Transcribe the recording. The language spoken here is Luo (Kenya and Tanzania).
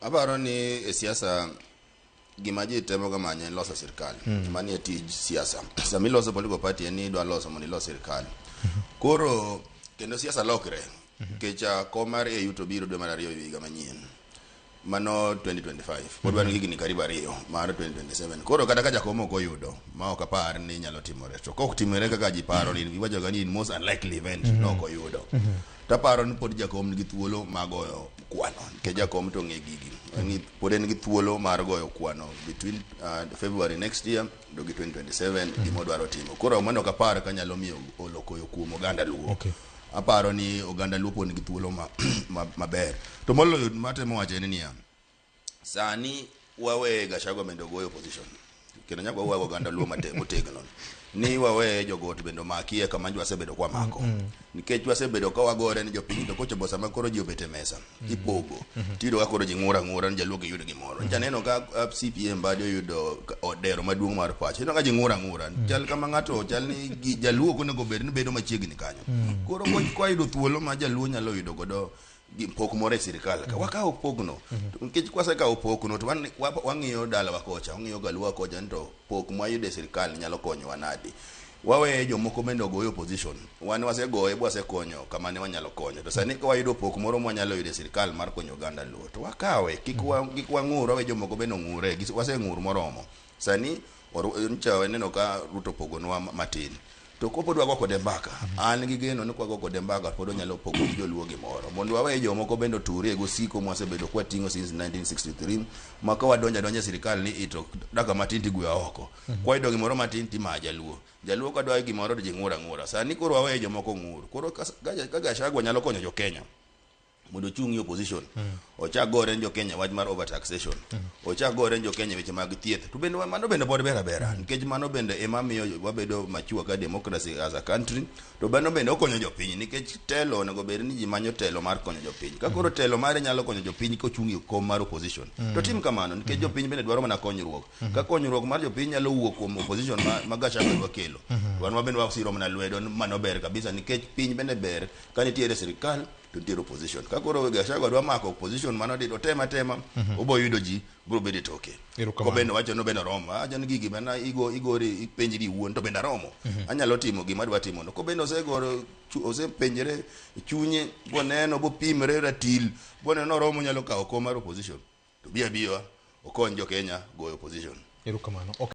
Aparo ni e siasa gima ji temo ga manyo en loso sirkal. Mani e tij siasa. Sama iloso political party en ni idwa loso mondo ilos sirkal. Koro kendo siasa lokre. Nikech kom mar AU to biro dwe mar ariyo higa manyien. Mano 2025. Pod wan gi higni karibu ariyo mar 2027. Koro kata ka jakom ok oyudo, ma ok apar ni nyalo timore. To kok timore kaka ji paro ni iwacho ga ni in most unlikely event no ok oyudo. Taparo ni pod jakom nigi thuolo mar goyo kwano. Nikech jakom to ong'e gigi. Ni pod en gi thuolo mar goyo kwano between February next year to gi 2027 gima odwaro timo. Koro mano ok apar ka nyalo miyo olokoyo kuom oganda Luo. Aparo ni oganda Luo pod nigi thuolo maber. To moloyo matemo wacho en niya, sani wawe Gachagua bende ogoyo opposition. Kendo nyaka wawe oganda Luo motegno. Ni wawe jogot bende omakie kama wasebedo kwa mako. Nikech wasebedo ka wagore ni jopiny to kochopo sama koro ji obet e mesa, ipogo. Tiyudo ka koro ji ng'ur ang'ura ni jaluo giyud gimoro. Nyicha neno ka CPM badi oyudo odero maduong' mar pacho. Ineno ka ji ng'ur ang'ura. Chal kama ng'ato chal ni jaluo ok onego bed ni bedo machiegni kanyo. Koro kwayudo thuolo ma jaluo nyalo yudo godo gi pok moro e sirikal ka wakawo pokno. Nikech kwasekawo pokno to wang'iyo dalawa kocha, wang'iyo galuwa kocha ni to pok mwayudo e sirikal nyalo konyowa nadi. Wawe jomoko bende ogoye opposition. Wan wasegoye bwasekonyo kama ne wanyalo konyo. To sani ka wayudo pok moro mwanyalo yudo e sirikal mar konyo oganda Luo to wakawe. Kik wang'ur, wawe jomoko bende ong'ure. Waseng'ur moromo. Sani nyocha waneno ka Ruto opogonwa matin. To kopod wago kode mbaka, an gi geno ni kwago kode mbaka pod onyalo pogo gi joluo gimoro. Mondo wawe jomoko bende oturie gosiko mwasebedo kwating'o since 1963 ma ka wadonjo adonja e sirikal ni ito dakika matin tigwewa oko. Kwayudo gimoro matin timayo jaluo. Jaluo kadwa gimoro to ji ng'ur ang'ura. Sani koro wawe jomoko ng'ur. Koro ka Gachagua nyalo konyo jo Kenya mondo ochung' e opposition, ochak gore ne jo Kenya wach mar overtaxation, ochak gore ne jo Kenya weche mag thieth, to bende mano bende pod ber abera, nikech mano bende ema miyo wabedo mature ka democracy as a country. To mano bende okonyo jopiny, nikech telo onego bed ni ji manyo telo mar konyo jopiny. Ka koro telo mare nyalo konyo jopiny kochung' e kom mar opposition, to tim kamano, nikech jopiny bende dwaro mana konyruok. Ka konyruok mar jopiny nyalo wuok kuom opposition ma Gachagua dwa kelo, to wan wabende wasiro mana lwedo ni mano ber kabisa, nikech piny bende ber ka nitiere sirikal to nitiere opposition. Ka koro Gachagua dwa mako opposition mano di otem atema, obo yudo ji biro bedo e toke. Erokamano. Kobende wacho ni bende oromo. Awacho ni gigi mana igo igori ipenjri iwuon to bende aromo. Anyalo timo gima adwa timo no. Kobende osegoro osepenjre chunye boneno bopimre ratil boneno oromo nyalo kawo kom mar opposition. To bi abiya okony jo Kenya goyo opposition. Erokamano. Okay.